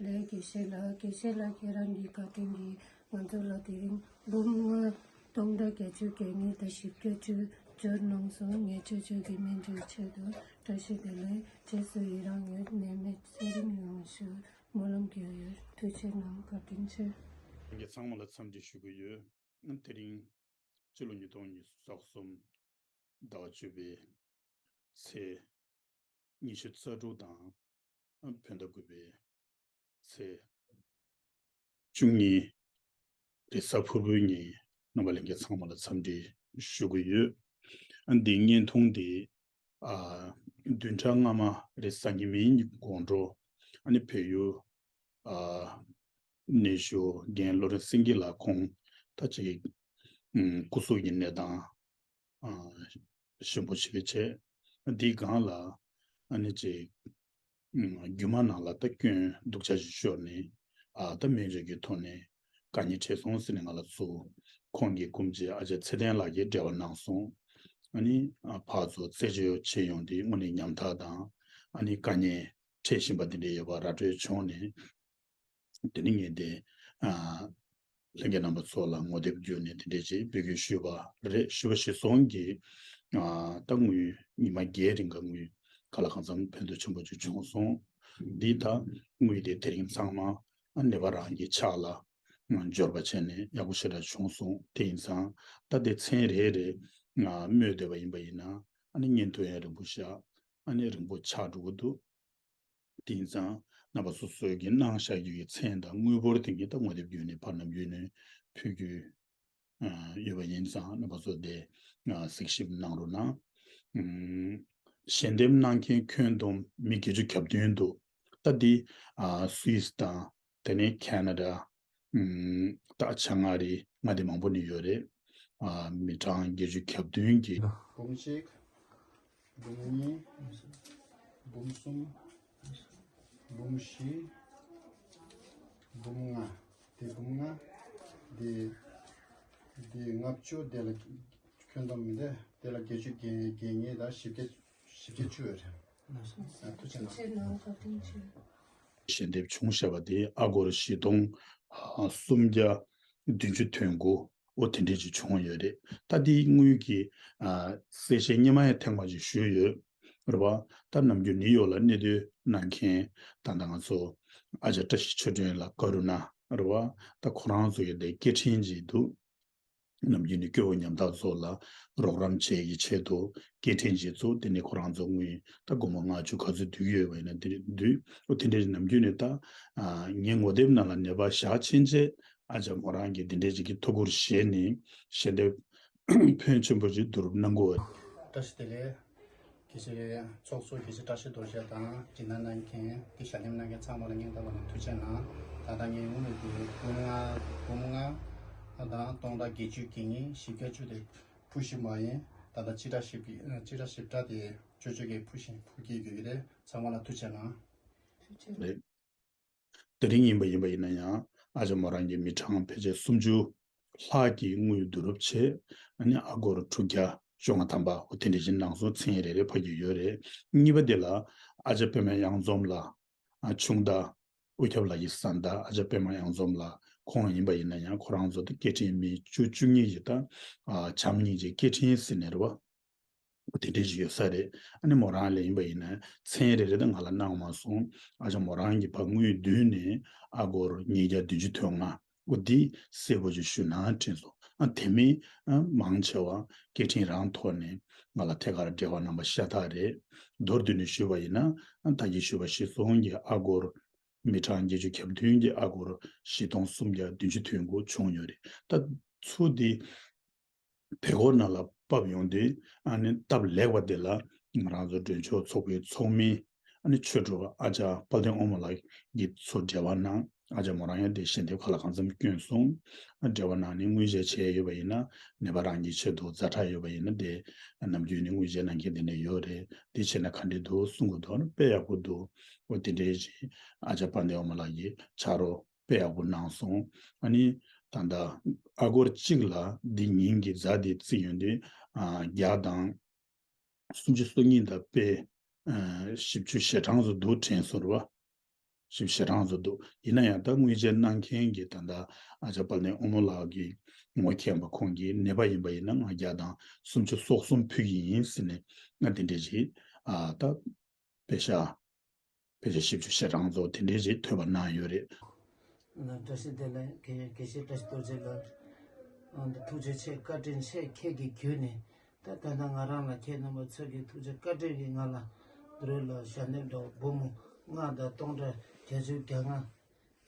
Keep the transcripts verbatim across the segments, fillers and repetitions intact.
དགེ་བཤེས་ལགས། དགེ་བཤེས་ལགས་ཁྱེད་རང་གི་བཀའ་དྲིན་གྱིས་ང་ཚོ་ལ་དེ་རིང་འབུམ་ལྔ་སྟོང་ཕྲག་བརྒྱད་ཅུ་གྱ་གཉིས་དང་བཞི་བརྒྱ་བཅུ་འབྱོར་གནང་སོང་། ངས་ཆོས་ཕྱོགས་ཀྱི་སྨིན་གྲོལ་ཆེད་དུ་བཀྲ་ཤིས་བདེ་ལེགས། རྗེས་སུ་ཡི་རང་ཡོད། ནད་མེད་ཚེ་རིང་ཡོང་བ་ཞུ། སྨོན་ལམ་རྒྱག་ཡོད། ཐུགས་རྗེ་གནང་། བཀའ་དྲིན་ཆེ། ལྷན་རྒྱས་ཚང་མ་ལ་འཚམས་འདྲི་ཞུ་གི་ཡོད། དེ་རིང་སྤྱི་ལོ་ཉིས་སྟོང་ཉི་ཤུ་རྩ་གསུམ་ཟླ་བ་བཅུ་པའི་ཚེས་ཉི་ཤུ་རྩ་དྲུག་དང་བོད་ཟླ་དགུ་པའི་ཚེས་བཅུ་གཉིས་རེས་གཟའ་ཕུར་བུའི་ཉིན་རྣམ་པ་ལྷན་རྒྱས་ཚང་མ་ལ་འཚམས་འདྲི་ཞུ་གི་ཡོད། ཨ་འདི་བརྙན་ཐུང་འདི་ཨ་བདུན་ཕྲག་སྔ་མ་རེས་གཟའ་ཉི་མའི་དགོང་དྲོ་ཨ་ནི་བལ་ཡུལ་ཨ་གནས་བཞུགས་རྒན་བློ་རིང་སེང་གེ་ལགས་ཁོང་ད་ཅིག་ཨམ་སྐུ་གཟུགས་ཀྱི་གནས་སྟངས་ཨ་ཞན་པོ་ཞིག་བྱས། འདིའི་སྒང་ལ་ཨ་ནི་ཅིག་ཨམ་རྒྱུད་མ་ནང་ལ་ད་སྐྱོན་སྡུག་ཅག་ཞིག་ཤོར་ནས་ཨ་ད་སྨན་བཅོས་ཀྱི་ཐོག་ནས་དཀའ་ངལ་འཕྲད་སོང་ཟེར་ནས་ང་ལ་ཚུར་ཁོང་གི་སྐུ་མཆེད་ཨ་ཅག་ཚེ་བརྟན་ལགས་ཀྱིས་འབྲེལ་བ་གནང་སོང་། ཨ་ནི་ཨ་ཕར་ཚུར་རྩད་གཅོད་བྱེད་ཡོང་དུས་དངོས་གནས་ཉམ་ཐག་དང་ཨ་ནི་དཀའ་ངལ་འཕྲད་བཞིན་པ་འདི་འདྲ་ཡོད་པ་ར་སྤྲོད་བྱུང་ནས། དེ་ནི་ངས་དེ་ཨ་ལྷན་རྒྱས་རྣམ་པ་ཚོ་ལ་ངོ་དེབ་བརྒྱུད་ནས་དེ་འདྲས་ཅིག་འབོད་སྐུལ་ཞུས་པ་རེད། ཞུ་བ་གཞིར་བཟུང་གིས་ཨ་ད་དངུལ་ཉི་མ་བརྒྱད་རིང་ག་དངུལ་ག་ལ་གང་འཚམ་ཕན་ཐོགས་ཆེན་པོ་ཅིག་བྱུང་སོང་། འདི་ད་དངུལ་དེ་དེ་རིང་ཚང་མ་ཨ་ནད་པ་རང་གི་ཕྱག་ལ་ཨ་འབྱོར་བ་བྱས་ནས་ཡག་པོ་ཞེ་དྲག་བྱུང་སོང་། དེ་ཡིན་ཙང་ད་དེ་ཚན་རེ་རེ་ཨ་སྨོས་བསྡད་པ་ཡིན་པ་ཡིན་ན་ཨ་ནི་བརྙན་ཐུང་ཡང་རིང་པོ་བཞག་ཨ་ནི་རིང་པོ་ཆགས་འགྲོ་གི་འདུག་དེ་ཡིན་ཙང་རྣམ་པ་སོ་སོའི་གི་གནང་བཞག་རྒྱུ་གི་མཚན་དང་དངུལ་འབོར་དེ་གཉིས་ད་ངོ་དེབ་བརྒྱུད་ནས་ཕར་ནམ་རྒྱུན་ནས་ཕུལ་རྒྱུ་ཨ་ཡོད་པ་ཡིན་ཙང་རྣམ་པ་ཚོ་དེ་ཨ་གཟིགས་ཞིབ་གནང་རོགས་གནང་། ཨམ་ཞལ་འདེབས་གནང་མཁན་ཁྱོན་བསྡོམས་མི་བརྒྱད་ཅུ་གྱ་བདུན་འདུག་ད་འདི་ཨ་སུད་སི་དང་དེ་ནས་ཁེ་ན་ཌ། ཨམ་ད་བྱང་ཨ་རི་མངའ་སྡེ་མང་པོ་ནས་ཡོད་རེད། ཨ་མི་གྲངས་བརྒྱད་ཅུ་གྱ་བདུན་གྱི། འབུམ་གཅིག་འབུམ་གཉིས། འབུམ་གསུམ། འབུམ་བཞི། འབུམ་ལྔ། དེ་འབུམ་ལྔ། དེ་དེ་ལྔ་བཅུ། དེ་ལ་ཁྱོན་བསྡོམས་མི་འདུག་དེ་ལ་བརྒྱད་ཅུ་གྱ་གྱ་གཉིས་དང་བཞི་བརྒྱ་བཞི་བརྒྱ་བཅུ་ཡོད་རེད། ཨ་ཐུགས་རྗེ་གནང་། ཞལ་འདེབས་བྱུང་བཞག་པ་དེ་ཨ་སྒོར་བཞི་སྟོང་ཨ་སུམ་བརྒྱ་བདུན་ཅུ་དོན་དགུ། འོ་དེ་འདྲས་ཅིག་བྱུང་ཡོད་རེད། ད་དེའི་དངུལ་གྱི་ཨ་གསལ་བཤད་སྔོན་མ་ཡང་ཐེངས་མ་ཅིག་ཞུས་ཡོད་རེད་བ། ད་ནམ་རྒྱུན་ནིའུ་ཡོག་ལ་གནས་སྡོད་གནང་མཁན་ད་ལྟ་ང་ཚོ་ཨ་ཅག་བཀྲ་ཤིས་ཆོས་སྒྲོན་ལགས་ཀ་རུ་ན་རེད་བ། ད་ཁོ་རང་ཚོ་ཡི་དེ་སྐད་འཕྲིན་ཅིག་འདུག་ནམ་རྒྱུན་ནས་སྐྱོ་བོ་ཉམ་ཐག་ཚོ་ལ་རོགས་རམ་བྱེད་ཀྱི་ཆེད་དུ་སྐད་འཕྲིན་ཅིག་བཙུགས། དེ་ནས་ཁོ་རང་ཚོ་དངུལ་ད་སྒོར་མོ་ལྔ་བཅུ་ག་ཚོད་བསྡུས་ཡོད་པ་ཡིན་ན་དེ་བསྡུས། འོ་དེ་འདྲས་ནམ་རྒྱུན་ནས་ད་ཨ་ངའི་ངོ་དེབ་ནང་ལ་ནད་པ་བཞག་ཕྱིན་ཆད་ཨ་ཅག་མོ་རང་གིས་དེ་འདྲས་ཅིག་གི་ཐུགས་ཁུར་བཞེས་ནས་ཞལ་འདེབས་ཕོན་ཆེན་པོ་ཅིག་བསྡུ་རུབ་གནང་དགོས། བཀྲ་ཤིས་བདེ་ལེགས། དགེ་བཤེས་ཚོགས་གཙོ་དགེ་བཤེས་བཀྲ་ཤིས་རྡོ་རྗེ་དང་སྦྱིན་བདག་གནང་མཁན་དེ་ཞལ་འདེབས་གནང་མཁན་ཚང་མ་ལ་སྙིང་ཐག་པ་ནས་ཐུགས་རྗེ་གནང་། ད་ལྟ་ངས་དངུལ་དེ་འབུམ་ལྔ་འབུམ་ལྔ་དང་སྟོང་ཕྲག་བརྒྱད་ཅུ་གྱ་གཉིས་བཞི་བརྒྱ་བཅུ་དེ་ཕུལ་བཞིན་པ་ཡིན། ད་ལྟ་སྤྱི་ཟླ་བཞི་པའི་སྤྱི་ཟླ་བཞི་པ་དེ་ཅོ་ཅོ་གིས་ཕུལ་བཞིན་ཕུལ་གྱི་ཡོད་ཀྱི་རེད། ཚང་མ་ལ་ཐུགས་རྗེ་གནང་། ཐུགས་རྗེ་གནང་། རེད། དེ་རིང་ཡིན་པ་ཡིན་པ་ཡིན་ན་ཡང་ཨ་ཅག་མོ་རང་གི་མི་གྲངས་ཕལ་ཆེར་སུམ་ཅུ་ལྷག་གི་དངུལ་བསྡུ་རུབ་བྱས། ཨ་ནི་ཨ་སྒོར་དྲུག་བརྒྱ་བཅོ་ལྔ་ཐམ་པ་འོ་དེ་འདྲ་ཞིག་གནང་སོང་། མཚན་རེ་རེ་ཕབ་ཀྱི་ཡོད་རེད། གཉིས་པ་དེ་ལ་ཨ་ཅག་པད་མ་གཡང་འཛོམས་ལགས། ཨ་ཆུང་བདག་དབུ་ཁྱབ་ལགས་ཀྱི་བཟའ་ཟླ་ཨ་ཅག་པད་མ་གཡང་འཛོམས་ལགས་ཁོང་ཡིན་པ་ཡིན་ན་ཡང་ཁོ་རང་ཚོ་དེ་སྐད་འཕྲིན་མི་བཅུ་བཅུ་གཉིས་ཀྱི་ད་ཨ་བྱམས་སྙིང་རྗེ་སྐད་འཕྲིན་ཟེར་ནས་རེད་བ། དེ་འདྲས་ཅིག་ཡོད་ས་རེད། ཨ་ནི་མོ་རང་ལ་ཡིན་པ་ཡིན་ན་མཚན་རེ་རེ་ད་ང་ལ་གནང་མ་སོང་། ཨ་ཅག་མོ་རང་གིས་ཕར་དངུལ་བསྡུས་ནས་ཨ་སྒོར་ཉིས་བརྒྱ་བདུན་ཅུ་དོན་ལྔ། འོ་འདི་གསལ་པོ་ཅིག་ཞུ་ན་དྲན་སོང་། ཨ་དེ་མིན་ཨ་མང་ཆེ་བ་སྐད་འཕྲིན་རང་ཐོག་ནས་ང་ལ་ཐད་ཀར་འབྲེལ་བ་གནང་པ་ཤ་སྟག་རེད། མདོར་བསྡུས་ནས་ཞུས་པ་ཡིན་ན་ཨ་ད་གིན་ཞུས་པ་གཞིར་བཟུང་གི་ཨ་སྒོར་མི་གྲངས་བརྒྱད་ཅུ་གྱ་བདུན་གྱི་ཨ་སྒོར་བཞི་སྟོང་སུམ་བརྒྱ་བདུན་ཅུ་དོན་དགུ་བྱུང་ཡོད་རེད། ད་ཚུར་འདི་བལ་སྒོར་ནང་ལ་ཕབ་ཡོང་དུས་ཨ་ནི་སྟབས་ལེགས་པ་དེ་ལ་ང་རང་ཚོ་མགྲོན་ཆོས་ཚོགས་པའི་ཚོགས་མི་ཨ་ནི་ཆོས་གྲོགས་ཨ་ཅག་དཔལ་ལྡན་ཨོ་མ་ལགས་ཀྱིས་ཚུར་འབྲེལ་བ་གནང་། ཨ་ཅག་མོ་རང་ཡང་དེ་ཞལ་འདེབས་ག་ལ་གང་འཚམ་བསྐྱོན་སོང་། ཨ་འབྲེལ་བ་གནང་ནས་དངུལ་བཞེས་བྱས་ཡོད་པ་ཡིན་ན་ནད་པ་རང་གི་ཆེད་དུ་ཛ་དྲག་ཡོད་པ་ཡིན་ན་དེ་ནམ་རྒྱུན་ནས་དངུལ་བཞེས་གནང་མཁན་དེ་འདྲ་ཡོད་རེད། དེ་བྱས་ན་ག་འདྲས་འདུག་གསུང་གི་འདུག་དཔེ་ཡག་པོ་འདུག་འོ་དེ་འདྲའི་ཞིག་ཨ་ཅག་དཔལ་ལྡན་ཨོ་མ་ལགས་ཀྱིས་ཕྱག་རོགས་དཔེ་ཡག་པོ་གནང་སོང་། ཨ་ནི་ད་ལྟ་ཨ་སྒོར་གཅིག་ལ་འདི་ཉིན་གྱི་ཛ་དེ་བརྩིས་ཡོང་དུས་ཨ་བརྒྱ་དང་སུམ་ཅུ་སོ་གཉིས་དང་དཔེ་ཨ་བཞི་བཅུ་ཞེ་གྲངས་སུ་འདུག་དྲན་སོང་རེད་བ། ཞིབ་ཞེ་དྲག་ཚོ་འདུག་ཡིན་ན་ཡང་ད་དངུལ་ཆད་གནང་མཁན་གྱི་ད་ལྟ་ཨ་ཅག་དཔལ་ལྡན་དབང་མོ་ལགས་ཀྱིས་ངོ་མཁྱེན་པ་ཁོང་གིས་ནད་པ་ཡིན་པ་ཡིན་ན་ང་བརྒྱ་དང་སུམ་ཅུ་སོ་གསུམ་ཕུལ་གྱི་ཡིན་ཟེར་ནས་ང་དེ་འདྲས་ཅིག་ཨ་ད་པེ་ཤ་པེ་ཤ་ཞིབ་འཇུག་བྱེད་སྟངས་ཚོ་དེ་འདྲས་ཅིག་ཐོས་པ་གནང་ཡོད་རེད། བཀྲ་ཤིས་བདེ་ལེགས། དགེ་དགེ་བཤེས་བཀྲ་ཤིས་རྡོ་རྗེ་ལགས། ཨ་ཐུགས་རྗེ་ཆེ། བཀའ་དྲིན་ཆེ། ཁྱེད་ཀྱི་བརྒྱུད་ནས་ད་ད་ལྟ་ང་རང་ལ་ཁྱེད་རྣམ་པ་ཚོ་གི་ཐུགས་རྗེ་བཀའ་དྲིན་གྱིས་ང་ལ་དུ་རོལ་ལ་ཞལ་འདེབས་འདྲ་བོ་འབུམ་ལྔ་དང་སྟོང་ཕྲག་བརྒྱད་ཅུ་གྱ་ལྔ།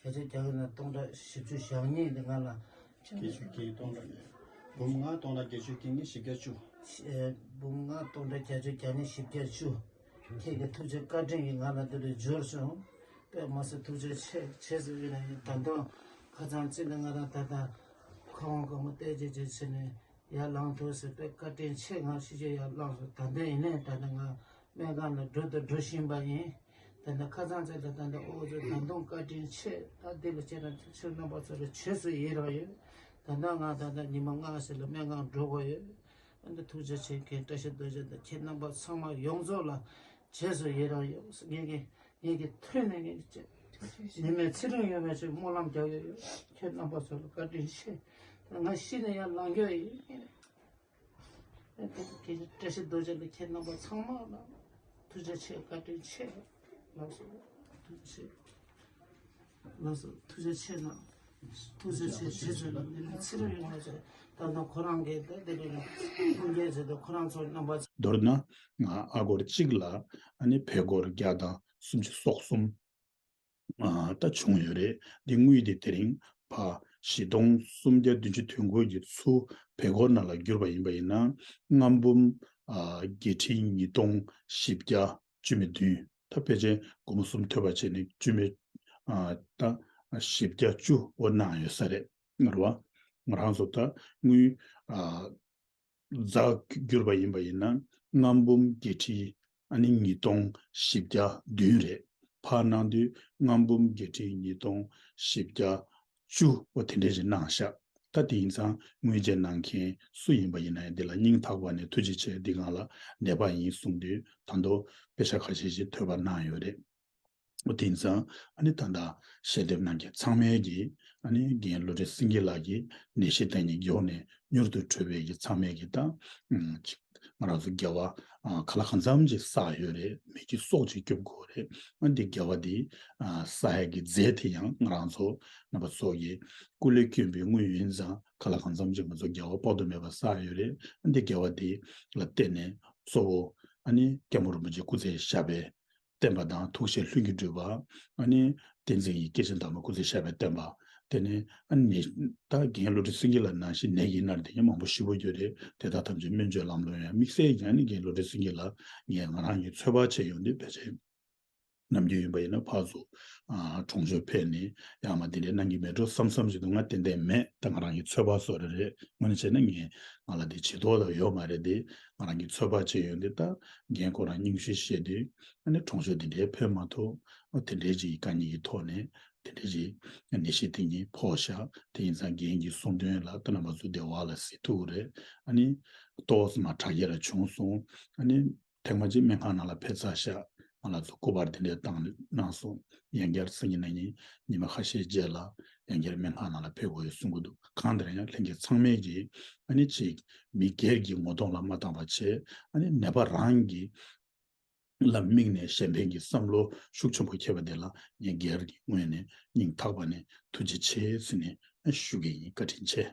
བརྒྱད་ཅུ་གྱ་ལྔ་དང་སྟོང་ཕྲག་བཞི་བཅུ་ཞེ་གཉིས་དེ་ང་ལ། བརྒྱད་ཅུ་གྱ་སྟོང་ཕྲག་འབུམ་ལྔ་སྟོང་ཕྲག་བརྒྱད་ཅུ་གྱ་གཉིས་བཞི་བརྒྱ་བཅུ། ཨེ་འབུམ་ལྔ་སྟོང་ཕྲག་བརྒྱད་ཅུ་གྱ་གཉིས་བཞི་བརྒྱ་བཅུ། ཁྱེད་ཀྱི་ཐུགས་རྗེ་བཀའ་དྲིན་གྱིས་ང་ལ་འདི་འདྲ་འབྱོར་སོང་། དཔེ་མ་སྲིད་ཐུགས་རྗེ་ཆེ་ཆེ་ཟེར་བའི་ནང་ད་དུང་ཁ་ཚང་གཅིག་ལ་ང་རང་ད་ལྟ་ཁ་དབང་སྒོར་མོ་སྟེར་བྱེད་ཅེས་བྱས་ནས་ཡར་ལངས་ཐུབ་ཟེར། དཔེ་བཀའ་དྲིན་ཆེ། ང་ཕྱི་རྒྱལ་ཡར་ལངས་སོང་། ད་ལྟ་ཡིན་ནའི་ད་ལྟ་ང་སྨན་ཁང་ལ་འགྲོ་དང་འགྲོ་བཞིན་པ་ཡིན། ད་ལྟ་ཁ་སང་ཚེ་ད་ད་ལྟ་ཨོ་ཚོ་ད་དུང་བཀའ་དྲིན་ཆེ། ད་འདི་ལ་ཁྱེད་རང་ཚོ་ཁྱེད་རྣམ་པ་ཚོ་ལ་བྱེས་སུ་ཡི་རང་ཡོད། ད་ལྟ་ང་ད་ལྟ་ཉི་མ་ལྔ་ཙམ་ལ་སྨན་ཁང་འགྲོ་དགོས་ཡོད། ཨ་ནི་ཐུགས་རྗེ་ཆེ། མཁན་བཀྲ་ཤིས་རྡོ་རྗེ་དང་ཁྱེད་རྣམ་པ་ཚང་མ་ཡོངས་རྫོགས་ལ་བྱེས་སུ་ཡི་རང་ཡོད། ངེད་ཀྱི་ངེད་ཀྱི་ཐོད་ནས་ངེད་ཀྱི་ཉི་མའི་ཚེ་རིང་ཡོད་པའི་ཆེད་སྨོན་ལམ་རྒྱག་ཡོད་ཡོད། ཁྱེད་རྣམ་པ་ཚོ་ལ་བཀའ་དྲིན་ཆེ། ད་ང་ཤི་ནས་ཡར་ལངས་རྒྱུ་ཡིན། བཀྲ་ཤིས་རྡོ་རྗེ་ལ་ཁྱེད་རྣམ་པ་ཚང་མ་ལ་ཐུགས་རྗེ་ཆེ། བཀའ་དྲིན་ཆེ། ལགས་སོ། ཐུགས་རྗེ་ཆེ། ལགས་སོ། ཐུགས་རྗེ་ཆེ་གནང་། ཐུགས་རྗེ་ཆེ། རྗེས་སུ་ལ་ནི་ཚེ་རིང་ཡོང་བ་ཆེ། ད་ལྟ་ཁོ་རང་གིས་ད་དེ་རིང་ལ་ཁུངས་སྐྱེལ་བྱས་ཏེ་ཁོ་རང་ཚོ་རྣམ་པ། མདོར་ན་ང་ཨ་སྒོར་གཅིག་ལ་ཨ་ནི་བལ་སྒོར་བརྒྱ་དང་སུམ་ཅུ་སོ་གསུམ། ཨ་ད་བྱུང་ཡོད་རེད། འདི་དངུལ་དེ་དེ་རིང་ཕ་བཞི་སྟོང་སུམ་བརྒྱ་བདུན་ཅུ་དོན་དགུ་གི་ཚུར་བལ་སྒོར་ནང་ལ་བསྒྱུར་བ་ཡིན་པ་ཡིན་ན། ལྔ་འབུམ་ཨ་བརྒྱད་ཁྲི་ཉིས་སྟོང་བཞི་བརྒྱ་བཅུ་མེད་བདུན། ད་ཕལ་ཆེར་སྒོར་མོ་གསུམ་ཐོལ་པ་བྱས་ནས་བཅུ་མེད་ཨ་ད་བཞི་བརྒྱ་བཅུ་འོ་གནང་ཡོད་ས་རེད། རེད་བ། ང་རང་ཚོ་ད་དངུལ་ཨ་རྫ་བསྒྱུར་བ་ཡིན་པ་ཡིན་ན་ལྔ་འབུམ་བརྒྱད་ཁྲི་ཨ་ནི་ཉིས་སྟོང་བཞི་བརྒྱ་བདུན་རེད། ཕར་གནང་དུས་ལྔ་འབུམ་བརྒྱད་ཁྲི་ཉིས་སྟོང་བཞི་བརྒྱ་བཅུ་བ་དེ་འདྲས་ཞིག་གནང་ཤག་ད་དེ་ཡིན་ཙང་དངུལ་འཇལ་གནང་མཁན་སུ་ཡིན་པ་ཡིན་ན་ཡང་འདི་ལ་སྙིང་ཐག་པ་ནས་ཐུགས་རྗེ་ཆེ། འདི་སྒང་ལ་ནད་པ་ཡིན་གསུངས་དུས་ད་དུང་པེ་ཤ་ཁ་ཤས་ཤིག་ཐོལ་པ་གནང་ཡོད་རེད། དེང་སང་ཨ་ནི་ད་ལྟ་ཞལ་འདེབས་གནང་མཁན་ཚང་མས་ཀྱིས་ཨ་ནི་རྒན་བློ་གྲོས་སེང་གེ་ལགས་ཀྱིས་ནད་གཞི་དེ་ཉིད་མགྱོགས་ནས་མྱུར་དུ་གྲོལ་བའི་གི་ཚང་མས་ཀྱིས་ད་ཨུམ་ཅིག་ང་རང་ཚོ་རྒྱལ་བ་ཨ་ཁ་ལག་གང་འཚམ་ཅིག་བསགས་ཡོད་རེད། མི་གི་སྲོག་ཅིག་སྐྱོབ་དགོས་རེད། ཨ་འདི་རྒྱལ་བ་འདི་ཨ་བསགས་ཡས་ཀྱི་རྫས་དེ་ཡང་ང་རང་ཚོ་རྣམ་པ་ཚོ་གི་སྐུ་ལས་བསྐྱོན་པའི་དངུལ་ཡིན་ཙང་ཁ་ལག་གང་འཚམ་ཅིག་ང་ཚོ་རྒྱལ་བ་དཔག་ཏུ་མེད་པ་བསགས་ཡོད་རེད། ཨ་འདི་རྒྱལ་བ་འདི་ལ་བརྟེན་ནས་གཙོ་བོ་ཨ་ནི་སྐྱབས་མགོན་རིན་པོ་ཆེ་སྐུ་ཚེ་ཞབས་པད་བརྟན་པ་དང་ཐུགས་བཞེད་ལྷུན་གྱིས་གྲུབ་པ། ཨ་ནི་བསྟན་འཛིན་གྱི་སྐྱེས་ཆེན་དར་མ་སྐུ་ཚེ་ཞབས་པད་བརྟན་པ། དེ་ནས་ཨ་ནི་ད་རྒན་བློ་གྲོས་སེང་གེ་ལགས་ནང་བཞིན་ནད་ཀྱིས་མནར་དེ་ཡང་མང་པོ་ཞེ་པོ་ཡོད་རེད། དེ་དག་ཐམས་ཅད་སྨན་བཅོས་ལམ་ལྷོང་ཡང་དམིགས་བསལ་གྱི་ཨ་ནི་རྒན་བློ་གྲོས་སེང་གེ་ལགས་ངས་ང་རང་གིས་ཚོད་དཔག་བྱས་ཡོང་དུས་ཕལ་ཆེར་ནམ་རྒྱུན་ཡིན་པ་ཡིན་ན་ཕར་ཚུར་ཨ་གྲོང་ཆོག་ཕེབས་ནས་ཡང་མ་དེ་འདྲའི་གནང་གི་མེད་འགྲོ་བསམ་བསམ་ཞིག་འདུག་ང་ཏན་ཏན་མེད། ད་ང་རང་གི་ཚོད་དཔག་བཟོ་འདྲ་རེད། དངོས་གནས་བྱས་ན་ངས་ང་ལ་དེ་བྱེད་ཐུབ་ཡ་ཡོད་མ་རེད་དེ། ང་རང་གི་ཚོད་དཔག་བྱས་ཡོང་དུས་ད་རྒན་ཁོ་རང་སྙུང་གཞི་བཤད་དུས་ཨ་ནི་གྲོང་ཆོག་དེ་འདྲའི་ཕེབས་མ་ཐུབ། ཨ་དེ་འདྲའི་ཅིག་དཀའ་ངལ་གྱི་ཐོག་ནས་དེ་འདྲའི་ཅིག་ནད་གཞི་དེ་ཉིད་ཕོག་ཤག་དེ་ཡིན་ཙང་རྒན་གྱི་གསུང་དོན་ལ་ད་རྣམ་པ་ཚོ་བདེ་བ་ལ་གཟིགས་ཐུབ་ཀྱི་རེད། ཨ་ནི་ཏོག་ཙམ་མ་དྲག་སྐྱེད་ར་བྱུང་སོང་། ཨ་ནི་ཐེངས་མ་གཅིག་སྨན་ཁང་ནང་ལ་ཕེབས་ཚར་ཤག་ང་ལ་ཚོ་སྐུ་པར་དེ་འདྲས་བཏང་གནང་སོང་། ཡང་བསྐྱར་སང་ཉིན་གནངས་ཉིན་ཉི་མ་ཁ་ཤས་རྗེས་ལ་ཡང་བསྐྱར་སྨན་ཁང་ནང་ལ་ཕེབས་དགོས་ཡོད་གསུང་གི་འདུག་གང་ལྟར་ཡང་ལྷན་རྒྱས་ཚང་མས་ཀྱིས་ཨ་ནི་ཅིག་མི་སྒེར་གྱི་ངོ་གདོང་ལ་མ་བལྟམས་པ་བྱས། ཨ་ནི་ནད་པ་རང་གི་ལ་དམིགས་ནས་གཞན་ཕན་གྱི་བསམ་བློ་ཤུགས་ཆེན་པོ་འཁྱེར་བ་དེ་ལ་ངས་སྒེར་གྱི་ངོས་ནས་སྙིང་ཐག་པ་ནས་ཐུགས་རྗེ་ཆེ་ཟེར་ནས་ཞུ་གི་ཡིན། བཀའ་དྲིན་ཆེ།